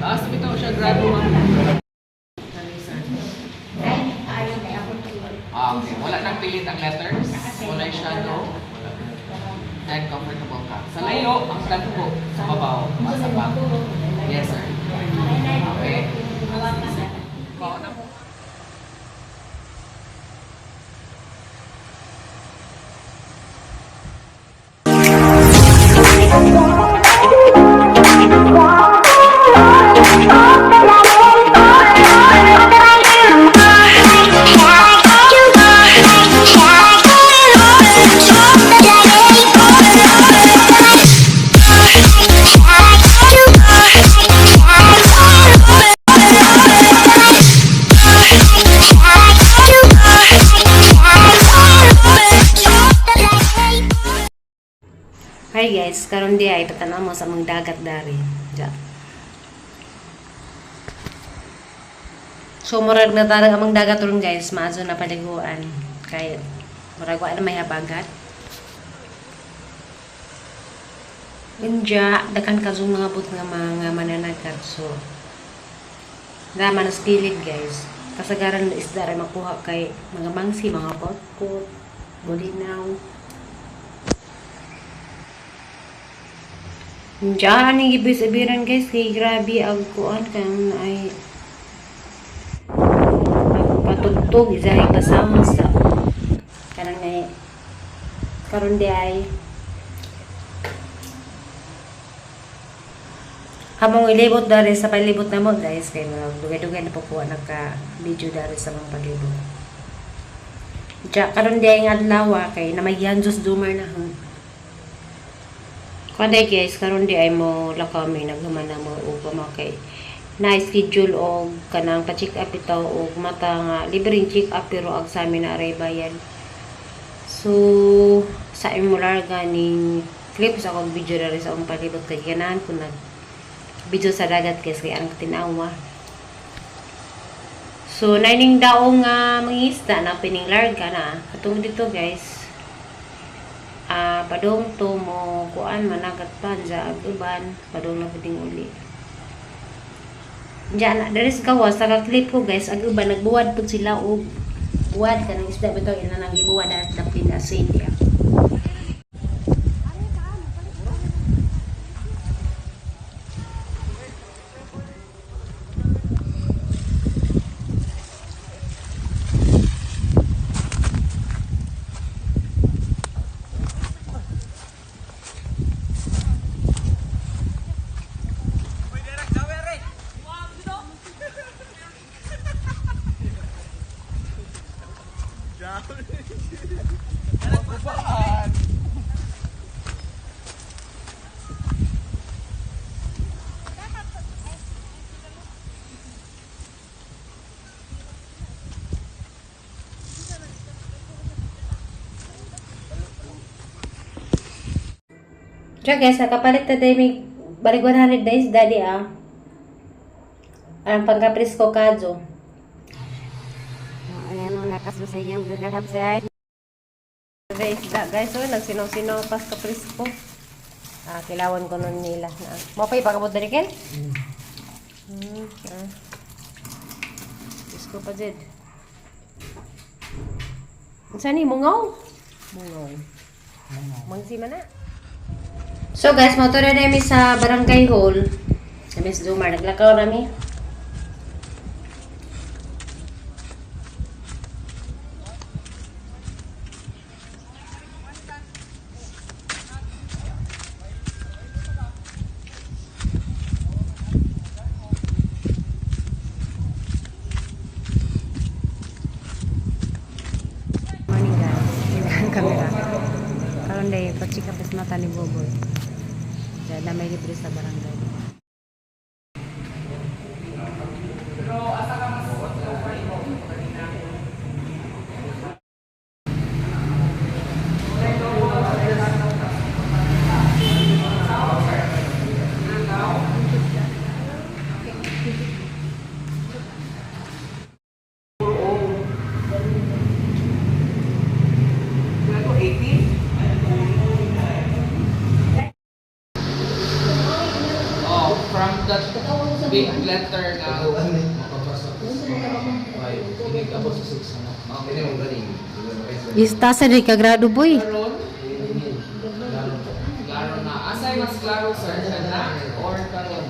Taas na bitaw siya grado, ma'am. Ah, okay. Wala nang pilit ang letters. Wala shadow. Wala. Then comfortable ka. Sa layo, ang tagpo. Sa babaw. Masa pa. Yes, sir. Okay. Bao na po. Hi guys, karon di ay patanaw mo sa among dagat dari. Ja. So murag na tarang among dagat ron guys, maazo na paliguan kay murag wa na may habagat. Inja, daghan ka mga but nga mga mananagat. So dama na sa kilid guys. Kasagaran na isda ra makuha kay mga mangsi, mga potpot, bulinaw. Diyan ang gibis-ibiran guys kay grabe ang kuan kan ay patugtog isahay basahon sa kanang ay karon di ay hamong ilibot dari sa palibot na mo guys kay mga dugay-dugay na po ko naka video dari sa mga palibot. Diya karon di ay nga adlaw kay namayhan Diyos dumar na ha. Kanay guys, karon di ay mo lakaw mi naghuman na mo og kay na schedule og kanang pa-check up bitaw og mata nga libreng check up pero ag sa amin na aray bayad. So sa imo larga ning clip sa akong video diri sa akong palibot kay ganahan ko nag video sa dagat guys kay ang tinawa. So naining daong nga mangisda na pining larga na katong dito guys. Ah, padong to mo kuan managat pa sa uban padong na puding uli. Diyan na diri sa gawas sa clip ko guys ag uban nagbuwad pud sila og buwad kanang isda bitaw ila nang gibuwad at dapit na sa India. Diyan guys, nakapalit na tayo may balik 100 days dali ah. Ang pangkapresko kadyo. Guys, da, guys, oh, nagsinaw-sinaw pas kapresko. Ah, kilawan ko nun nila. Na. Mo pa ipakabot dali ken? Ah. Presko pa jed. Unsa ni mungaw? Mungaw. Mangsi man na. So guys, motor na namin sa Barangay Hall. Sa Miss Zumar, naglakaw nami. Morning guys. Ang camera. Karon day pa-check up sa mata ni Boboy. Dahil na may libre sa barangay. Pero asa ka mas comfortable kanina? Sila to, 80? Oh, Big letter nga. Okay. Ista sa di ka grado, boy. Karon, klaro na. Asay mas klaro, sir? Kana or karon?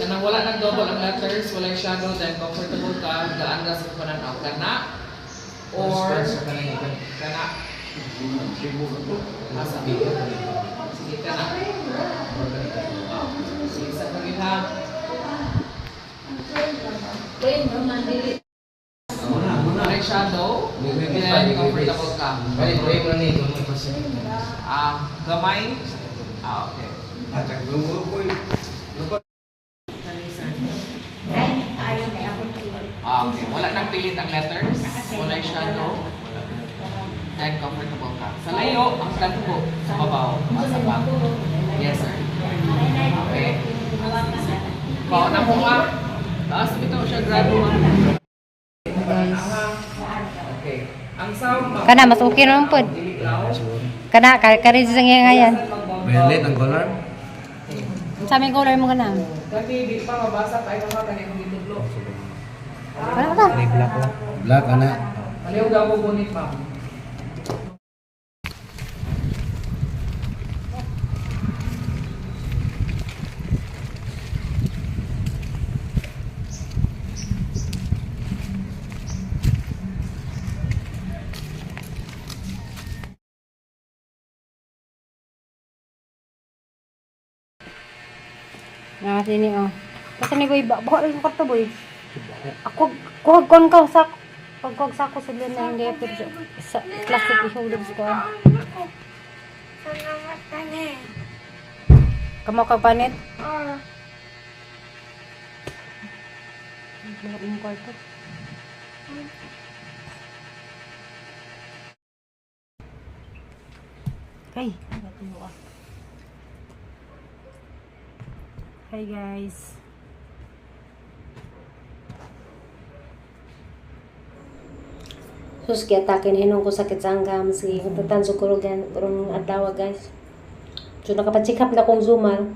Kanang wala nang double ang letters, walay shadow, then comfortable ka, gaan ra sa pananaw. Kana or kana? Asa? Sige, kana. Sige, sa pagin ha. Walay shadow, then comfortable ka. Ah, gamay? Ah, okay. Ah, okay. Wala nang pilit ang letters, walay shadow, then comfortable ka. Sa layo, ang tagpo sa babaw, sa pa. Yes, sir. Okay. Pao na po ka. Taas bitaw siya grado, ma'am. Guys. Okay. Ang sound, ma'am. Kana mas okay naman pod. Dili loud. Kana kari sa ngayan. Violet ang color? Sa aming color mo kana. Kasi di pa mabasa tayo mga kani akong gitudlo. Kana ka. Black lang. Black ana. Aliw gabo gunit, ma'am. Na sini oh. Kasi ni boy, buha lang yung kwarto, boy. Ako kuhag kon ka sa pagkuhag sa ako sa na hindi pero sa plastic ihulog ko. Salamat ka na. Kamo kag panit. Oh. Buha yung kwarto. Kay. Hi guys. Sus, kaya takin hinong ko sakit sa anggam. Sige, tatan siguro gan karong adlaw, guys. So nakapacheck up na kong Zumar.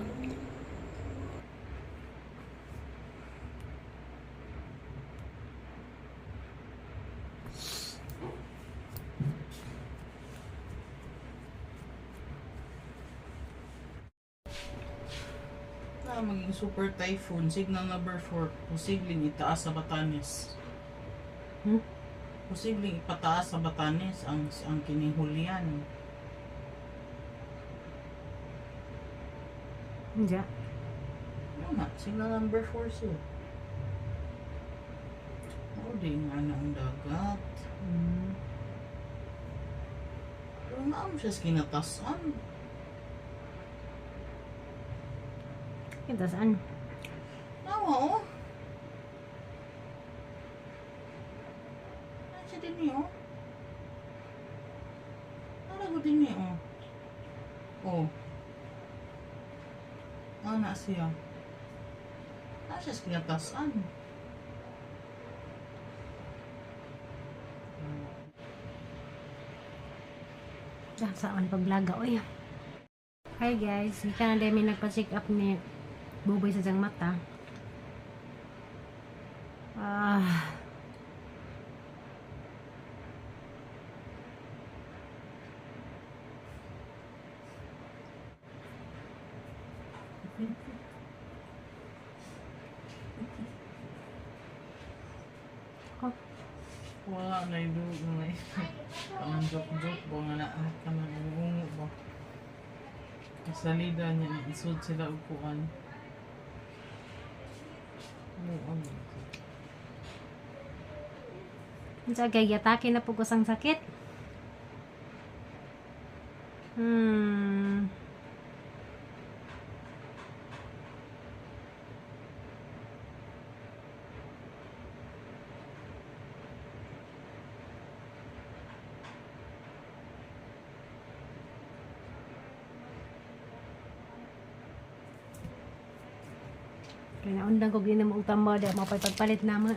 Na maging super typhoon, signal number 4, posibleng itaas sa Batanes. Hmm? Posibleng ipataas sa Batanes ang kinihulian. Hindi. Ano nga, signal number 4 siya. Oo, di nga na ang dagat. Pero nga mo siya sa kinatasan. Kita saan? Nawa, oh. Ano siya din niyo? Ano ko din niyo? Oh. Ano na siya? Ano siya sa kinatasan? Saan paglaga, oy. Hi guys, hindi ka na dami nagpa-check up ni Buboy sa diyang mata. Ah. Wala na yung dugo na Ang joke-joke ba nga na ka na uungo ba? Kasalida niya, isod sila upuan. Oo, Unsa kay giatake na pug usang sakit? Kaya naundang ko ginom og tamba di mapagpalit na mo.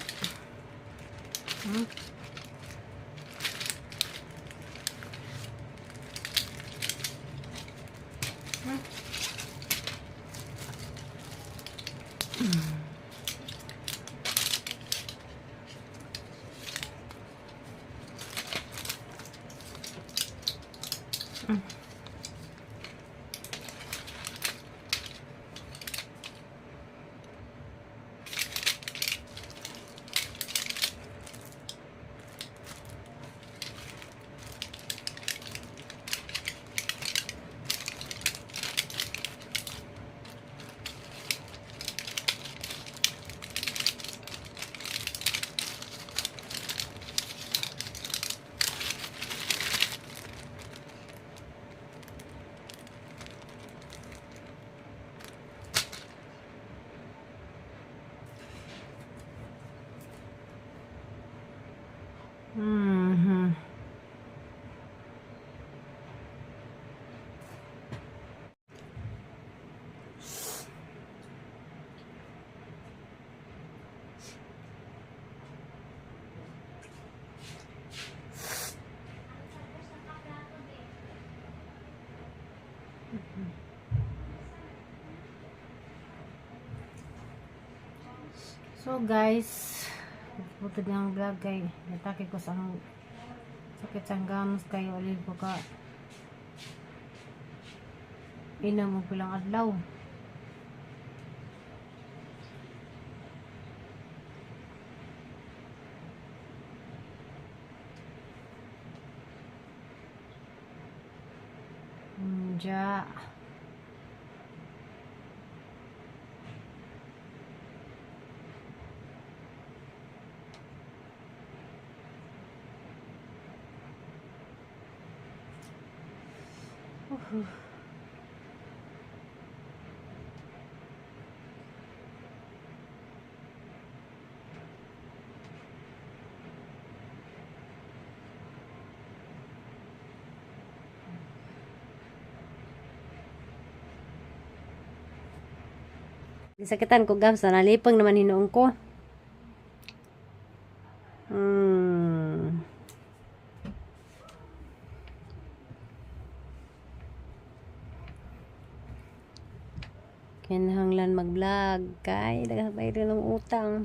So guys, putod ng vlog kay natake ko sa ang sakit sa gums kay alin ko ka inom og pilang adlaw. Ja. Uhuh. Gisakitan ko gams na nalipang naman hinuon ko. Kinahanglan mag-vlog kay daghan pa rin ng utang.